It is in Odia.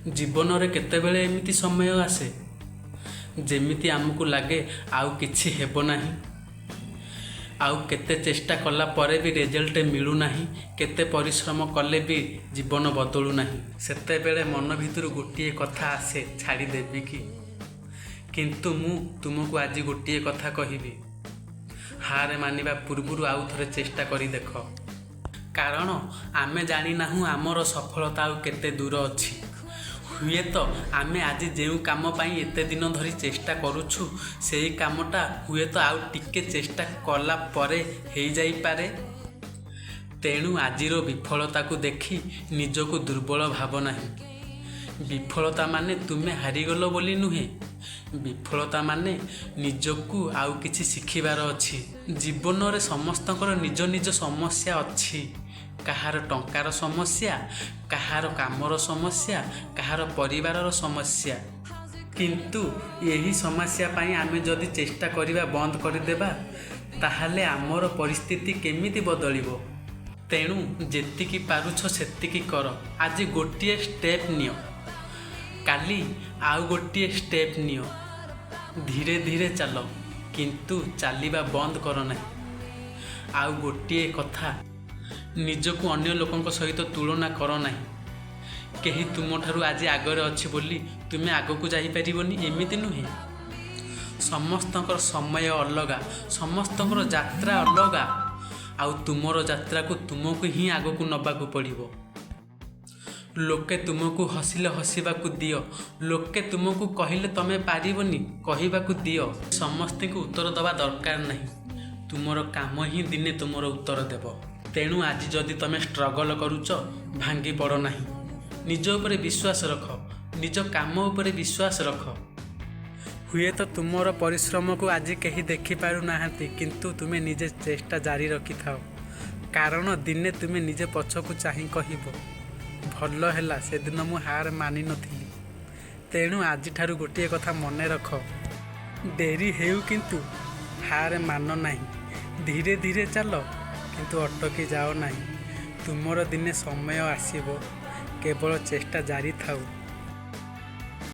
ଜୀବନରେ କେତେବେଳେ ଏମିତି ସମୟ ଆସେ, ଯେମିତି ଆମକୁ ଲାଗେ ଆଉ କିଛି ହେବ ନାହିଁ। ଆଉ କେତେ ଚେଷ୍ଟା କଲା ପରେ ବି ରେଜଲ୍ଟ ମିଳୁନାହିଁ, କେତେ ପରିଶ୍ରମ କଲେ ବି ଜୀବନ ବଦଳୁନାହିଁ। ସେତେବେଳେ ମନ ଭିତରୁ ଗୋଟିଏ କଥା ଆସେ, ଛାଡ଼ିଦେବି କି? କିନ୍ତୁ ମୁଁ ତୁମକୁ ଆଜି ଗୋଟିଏ କଥା କହିବି, ହାର ମାନିବା ପୂର୍ବରୁ ଆଉ ଥରେ ଚେଷ୍ଟା କରି ଦେଖ। କାରଣ ଆମେ ଜାଣିନାହୁଁ ଆମର ସଫଳତା ଆଉ କେତେ ଦୂର ଅଛି। ହୁଏତ ଆମେ ଆଜି ଯେଉଁ କାମ ପାଇଁ ଏତେ ଦିନ ଧରି ଚେଷ୍ଟା କରୁଛୁ, ସେଇ କାମଟା ହୁଏତ ଆଉ ଟିକେ ଚେଷ୍ଟା କଲା ପରେ ହେଇଯାଇପାରେ। ତେଣୁ ଆଜିର ବିଫଳତାକୁ ଦେଖି ନିଜକୁ ଦୁର୍ବଳ ଭାବ ନାହିଁ। ବିଫଳତା ମାନେ ତୁମେ ହାରିଗଲ ବୋଲି ନୁହେଁ। ବିଫଳତା ମାନେ ନିଜକୁ ଆଉ କିଛି ଶିଖିବାର ଅଛି। ଜୀବନରେ ସମସ୍ତଙ୍କର ନିଜ ନିଜ ସମସ୍ୟା ଅଛି। କାହାର ଟଙ୍କାର ସମସ୍ୟା, କାହାର କାମର ସମସ୍ୟା, କାହାର ପରିବାରର ସମସ୍ୟା। କିନ୍ତୁ ଏହି ସମସ୍ୟା ପାଇଁ ଆମେ ଯଦି ଚେଷ୍ଟା କରିବା ବନ୍ଦ କରିଦେବା, ତାହେଲେ ଆମର ପରିସ୍ଥିତି କେମିତି ବଦଳିବ? ତେଣୁ ଯେତିକି ପାରୁଛ ସେତିକି କର। ଆଜି ଗୋଟିଏ ଷ୍ଟେପ୍ ନିଅ, କାଲି ଆଉ ଗୋଟିଏ ଷ୍ଟେପ୍ ନିଅ। ଧୀରେ ଧୀରେ ଚାଲ, କିନ୍ତୁ ଚାଲିବା ବନ୍ଦ କର ନାହିଁ। ଆଉ ଗୋଟିଏ କଥା, ନିଜକୁ ଅନ୍ୟ ଲୋକଙ୍କ ସହିତ ତୁଳନା କର ନାହିଁ। କେହି ତୁମଠାରୁ ଆଜି ଆଗରେ ଅଛି ବୋଲି ତୁମେ ଆଗକୁ ଯାଇପାରିବନି, ଏମିତି ନୁହେଁ। ସମସ୍ତଙ୍କର ସମୟ ଅଲଗା, ସମସ୍ତଙ୍କର ଯାତ୍ରା ଅଲଗା। ଆଉ ତୁମର ଯାତ୍ରାକୁ ତୁମକୁ ହିଁ ଆଗକୁ ନେବାକୁ ପଡ଼ିବ। ଲୋକେ ତୁମକୁ ହସିଲେ ହସିବାକୁ ଦିଅ। ଲୋକେ ତୁମକୁ କହିଲେ ତମେ ପାରିବନି, କହିବାକୁ ଦିଅ। ସମସ୍ତଙ୍କୁ ଉତ୍ତର ଦେବା ଦରକାର ନାହିଁ। ତୁମର କାମ ହିଁ ଦିନେ ତୁମର ଉତ୍ତର ଦେବ। ତେଣୁ ଆଜି ଯଦି ତମେ ଷ୍ଟ୍ରଗଲ୍ କରୁଛ, ଭାଙ୍ଗି ପଡ଼ ନାହିଁ। ନିଜ ଉପରେ ବିଶ୍ୱାସ ରଖ, ନିଜ କାମ ଉପରେ ବିଶ୍ୱାସ ରଖ। ହୁଏତ ତୁମର ପରିଶ୍ରମକୁ ଆଜି କେହି ଦେଖିପାରୁନାହାନ୍ତି, କିନ୍ତୁ ତୁମେ ନିଜେ ଚେଷ୍ଟା ଜାରି ରଖିଥାଅ। କାରଣ ଦିନେ ତୁମେ ନିଜେ ପଛକୁ ଚାହିଁ କହିବ, ଭଲ ହେଲା ସେଦିନ ମୁଁ ହାର ମାନିନଥିଲି। ତେଣୁ ଆଜିଠାରୁ ଗୋଟିଏ କଥା ମନେ ରଖ, ଡେରି ହେଉ କିନ୍ତୁ ହାର ମାନ ନାହିଁ। ଧୀରେ ଧୀରେ ଚାଲ, କିନ୍ତୁ ଅଟକି ଯାଅ ନାହିଁ। ତୁମର ଦିନେ ସମୟ ଆସିବ, କେବଳ ଚେଷ୍ଟା ଜାରି ଥାଉ।